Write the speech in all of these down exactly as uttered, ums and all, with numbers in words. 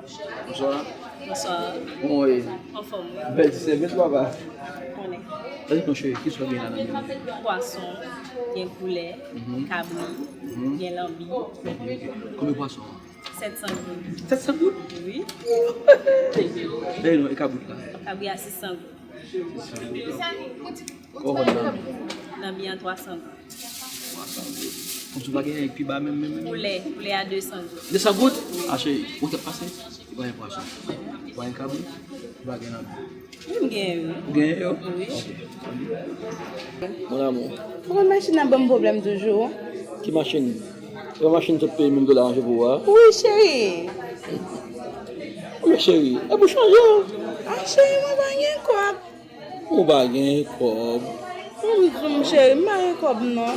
Bonswa. Bonswa. Kòman w ye? Anfòm, wi. Bèl ti sèvyèt, papa. Konnen. Sa se non, cheri, kisa w gen la nan men w? Pwason, gen poulè, mhm, kabri, mhm, gen lanbi. Ok, ok. Konbyen pwason an? Sèt san goud. Sèt san goud? Wi. Bèl non, e kabrit la? Kabri a sis san goud. Sis san goud. Kòkòt nan? Lanbi an twa san goud. Twa san goud. Kòmsi w pa gen anyen ki pi ba menm, menm, menm? Poulè, poulè a de san goud. De san goud? A cheri, ou t ap pase? Ou pa gen pwason? Ou pa gen kabrit? Ou pa gen lanbi? Wi, m genyen yo. Ou genyen yo? Wi. Ok. Mon amour. Ou konn machin nan ban m pwoblèm toujou? Ki machin? Se pa machin tout peyi mil dola manje pou ou a? Wi, cheri. Wi, cheri. E pou chanje. A, cheri, mwen pa gen kòb. Ou pa gen kòb. Ou di m, cheri, m pa gen kòb, non.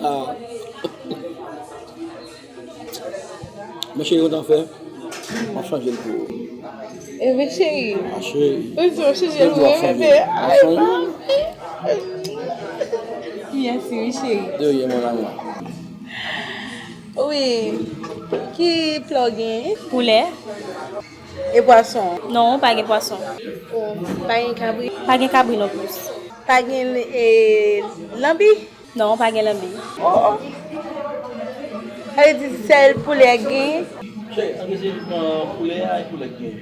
Ah. Men cheri, kontan fè, m ap chanje l pou ou. Ebe, cheri. Ah, cheri. Ou di w chanje l pou mwen, bebe. Ay, papi. Mèsi, wi, cheri. De rien, mon amour. Wi. Ki pla w gen? Poulè. E pwason? Non, pa gen pwason. Oh, pa gen kabri? Pa gen kabri non plis. Pa gen, e, lanbi? Non, pa gen lanbi. Oh, oh. Sa vle di sèl poulè k gen? Cheri, an gen se pran poulè a, e poulè k gen.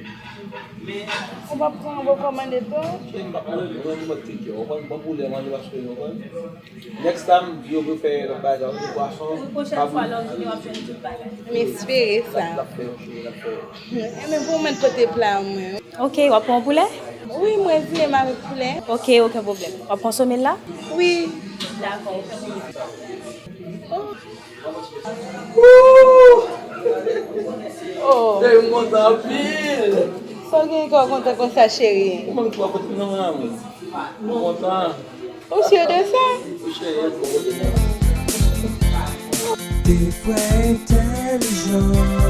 Ou p ap pran, ou p ap kòmande tou? Cheri, m p ap kòmande, mwen, mwen, mwen, mwen, mwen, poulè manje paske, ou konprann? Next time, yo pou fè lòt bagay, ou pwason, pwochèn fwa lè w vini, w ap jwenn tout bagay. M espere sa. L ap fè yo, cheri, l ap fè yo. Enben, pou mwen pote pla mwen. Ok, w ap pran poulè? Wi, mwen vle m avèk poulè. Ok, okenn pwoblèm. W ap konsome l la? Wi. Dakò, okenn pwoblèm. Oh. Oh. Cheri, m kontan anpil. Sa w gen kè w kontan konsa, cheri? Ou menm tou, w ap kontan, mon amour. M kontan. Ou si de sa? Wi, cheri, m kontan. De frè entèlijan.